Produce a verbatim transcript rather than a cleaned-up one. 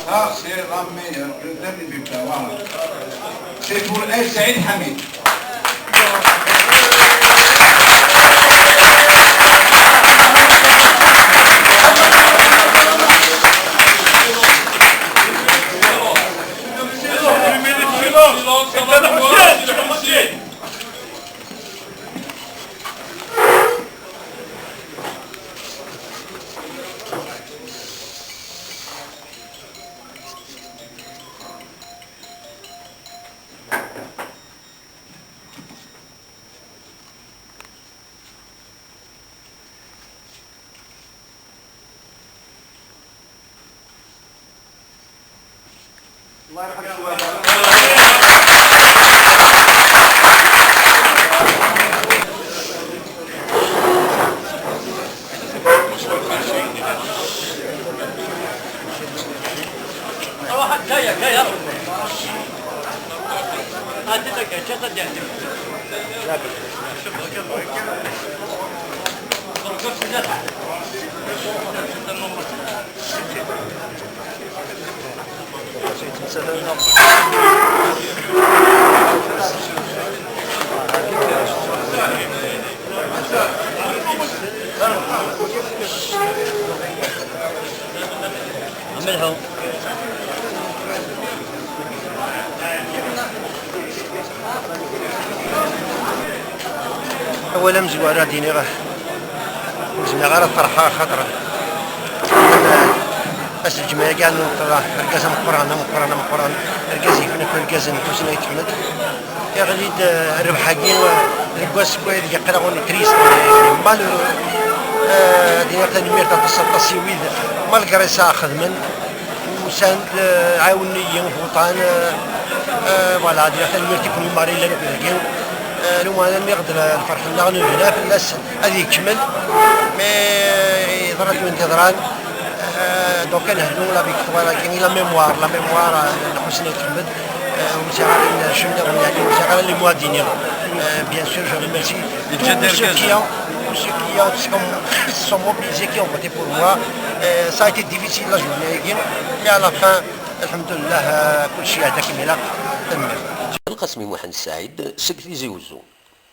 Ah, c'est la meilleure, le dernier bulletin, voilà. C'est pour El Saïd Hamid. الله يرحم الشباب. روح جاية، جاية. هاتي لك، شو تدي عندك؟ عملهم. أول أمزوار هادي نيغه. Ur zmireɣ ara ad ferḥeɣ, axaṭer ass n lǧemɛa-agi ad nṭerreɣ argaz ameqqran, ameqqran, ameqqran, argaz yefna akk argaz n Ḥusin Ayt Ḥmed. Iɣli-d, eh, rrbeḥ-agi, eh, deg wass wid yeqqar-aɣ on est triste, on est malheureux. Eh, ad iniɣ tanemmirt aṭas, aṭas i wid, malgré ça, xedmen. Usan-d, eh, ɛawnen-iyi, vuṭan, eh, eh, voilà, ad iniɣ tanemmirt i kunwi merra yellan akk dagi. Eh, lameɛna nniɣ-d lferḥ-nneɣ nebna fell-as ad ikemmel, mais yeḍra-d win d-yeḍran. Eh, donc ad nehdu la victoire-agi i la mémoire, la mémoire, eh, n Ḥusin Ayt Ḥmed. Eh, ur sɛiɣ ara nercem daɣen, yeɛni ur sɛiɣ ara les mots ad d-iniɣ. Eh, bien sûr, je remercie tous ceux qui ont, tous ceux qui ont, qui se sont mobilisés, qui ont voté pour moi. Eh, ça a été difficile la journée-agi, mais à la fin, الحمد لله, eh, كلشي هذا كما يليق. Tanemmirt. Lqasmi Muḥend Saɛid seg Tizi Uzzu.